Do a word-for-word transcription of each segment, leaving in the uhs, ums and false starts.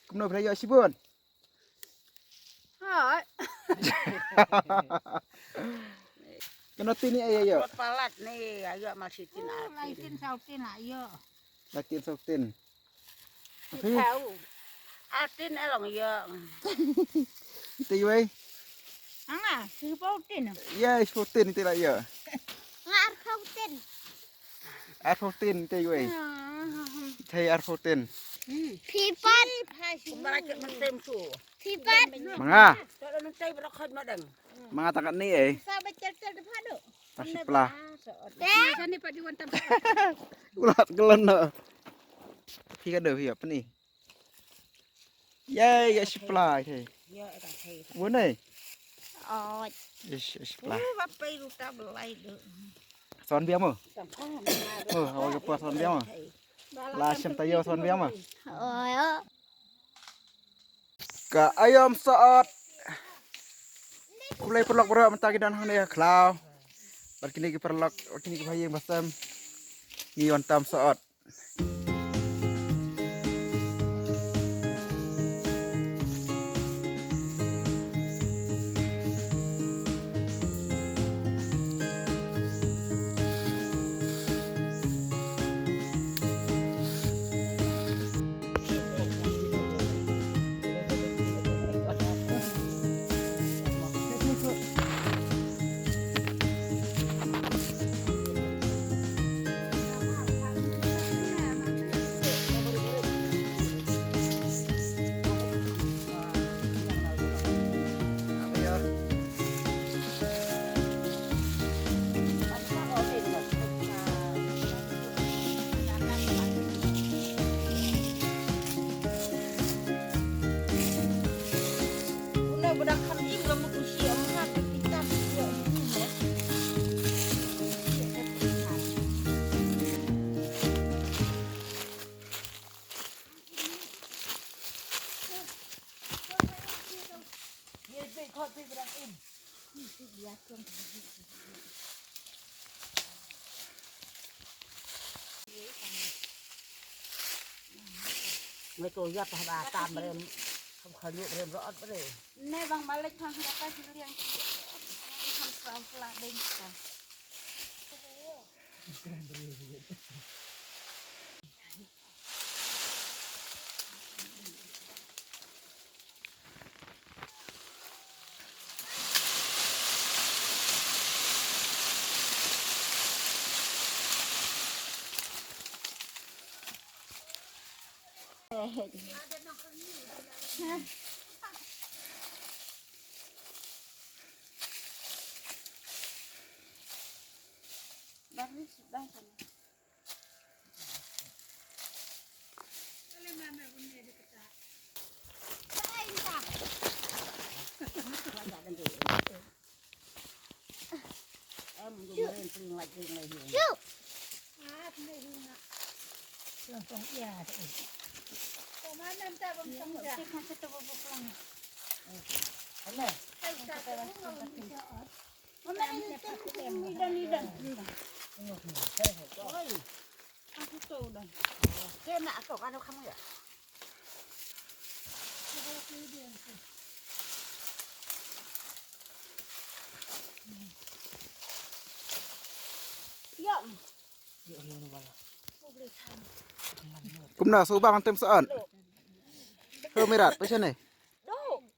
Kumno phi la ïoh shibun? Hai. Kano tin ïa ïoh? Palat ni, ïoh ma shi tin, ah, lai tin, saw tin la ïoh. Lai tin saw tin. Phi? Tahu. Ah, tin eh long ïoh. Te iwei. Anga, shiphew tin. Ïa, shiphew tin te la ïoh. Nga arphew tin. Arphew tin te iwei. Te arphew tin. Phi pat. Kumba la kit mynsiem tu. Phi pat. Manga. Tolo nang tai bra khot madang. Manga tang kat ni eh. Sa ba tel tel de phado. Tang shipla. Sani pat di wan tam. Ulat gelan na. Phi ka do phi apa ni? Yay, ya shipla te. Wo nei. Oh. Ish, ya shipla. Ba pai ruta belai de. Son biang mo. Oh, awal ke pas son biang mo. La shem tayo son biang mo. Oh, ya. Ka aïom sot. Khublei paralok baroh, mynta ngi don hangne ha khlaw. Bad kine ki paralok, bad kine ki bahaïing bahasem. Ngi wan tam sot. Ngai to ïap ha ba tam brem. Kham kha lut brem rot brem. Ne bang malik kham ha ka shi liang. Kham slam sla ding ka. Kumno, shu bang tem sot? Ho mirat, pa shane?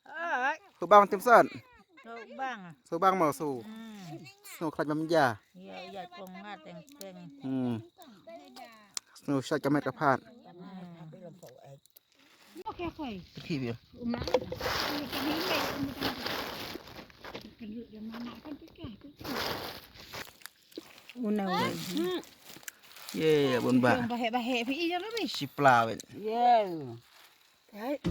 Ai. Shu bang tem sot? Shu bang. Shu bang mo shu. Hmm. Shu khlaj mam ja. Ïa, ïa, kong nga teng teng. Hmm. Shu shait ka met ka phad. Hmm. Phi bia. Una. Ye, bun ba. Bahek bahek phi ïa lo bi. Shipla wet. Ye. Right.